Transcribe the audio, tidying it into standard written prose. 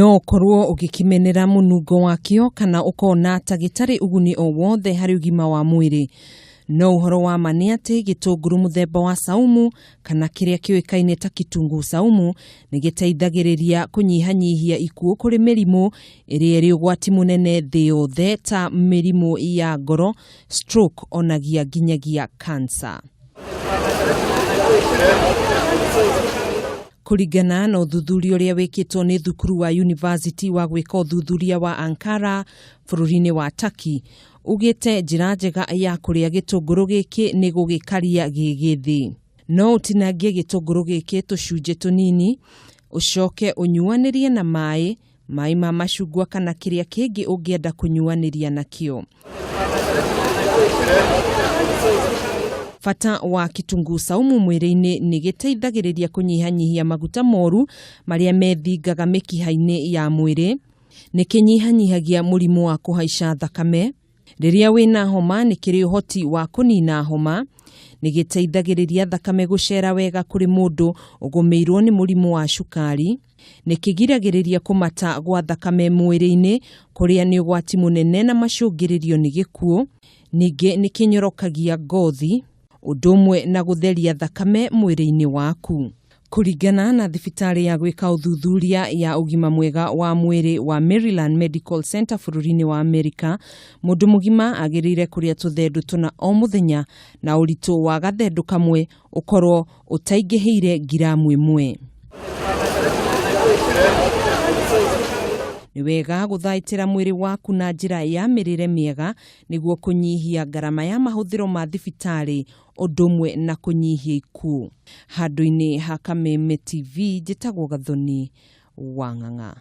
No ũkorwo ũgĩkĩmenera mũnungo wakĩo kana ũkona ta gĩtarĩ ũguni o wothe harĩ ũgima wa mwĩrĩ. No ũhoro wa ma nĩ atĩ gĩtũngũrũ mũthemba wa saumu kana kĩrĩa kĩũĩkaine ta kitunguu saumu nĩ gĩteithagĩrĩria kũnyihanyihia ikuũ kũrĩ mĩrimũ ĩrĩa ĩrĩ ũgwati mũnene thĩ yothe ta mĩrimũ ya ngoro, stroke onagia nginyagia cancer. Kũringana na ũthuthuria ũrĩa wĩkĩtwo nĩ thukuru wa University wa gwĩka ũthuthuria wa Ankara bũrũri-inĩ wa Turkey, ugĩte njĩra njega ya kũrĩa gĩtũngũrũ gĩkĩ nĩ gũgĩkaria gĩ gĩthĩ. No ũtinangie gĩtũngũrũ gĩkĩ tũcunjĩ tũnini, ũcoke ũnyuanĩrie na maĩ, maĩ ma macungwa kana kĩrĩa kĩngĩ ũngĩenda kũnyuanĩria nakĩo. Bata wa kitunguu saumu mwĩrĩ-inĩ nĩ gĩteithagĩrĩria kũnyihanyihia maguta moru marĩa methingaga mĩkiha-inĩ ya mwĩrĩ. Nĩ kĩnyihanyihagia mũrimũ wa kũhaica thakame. Rĩrĩa wĩna homa nĩ kĩrĩ ũhoti wa kũnina homa. Nĩ gĩteithagĩrĩria thakame gũcera wega kũrĩ mũndũ ũgũmĩirwo nĩ mũrimũ wa cukari. Nĩ kĩgiragĩrĩria kũmata gwa thakame mwĩrĩ-inĩ kũrĩa nĩ ũgwati mũnene na macũngĩrĩrio nĩ gĩkuũ. Ningĩ nĩ kĩnyorokagia ngothi, ũndũ ũmwe na gũtheria thakame mwĩrĩ-inĩ waku. Kũringana na thibitarĩ ya gwĩka ũthuthuria ya ũgima mwega wa mwĩrĩ wa Maryland Medical Center bũrũri-inĩ wa Amerika, mũndũ mũgima agĩrĩire kũrĩa tũthendũ tũna o mũthenya na ũritũ wa gathendũ kamwe ũkorwo ũtaingĩhĩire ngiramu ĩmwe. Nĩ wega gũthaitĩra mwĩrĩ waku na njĩra ya mĩrĩre mĩega nĩguo kũnyihia ngarama ya mahũthĩro ma thibitarĩ ũndũ ũmwe na kũnyihia ikuũ. Handũ-inĩ ha Kameme TV njĩtagwo Gathoni wa Ng'ang'a.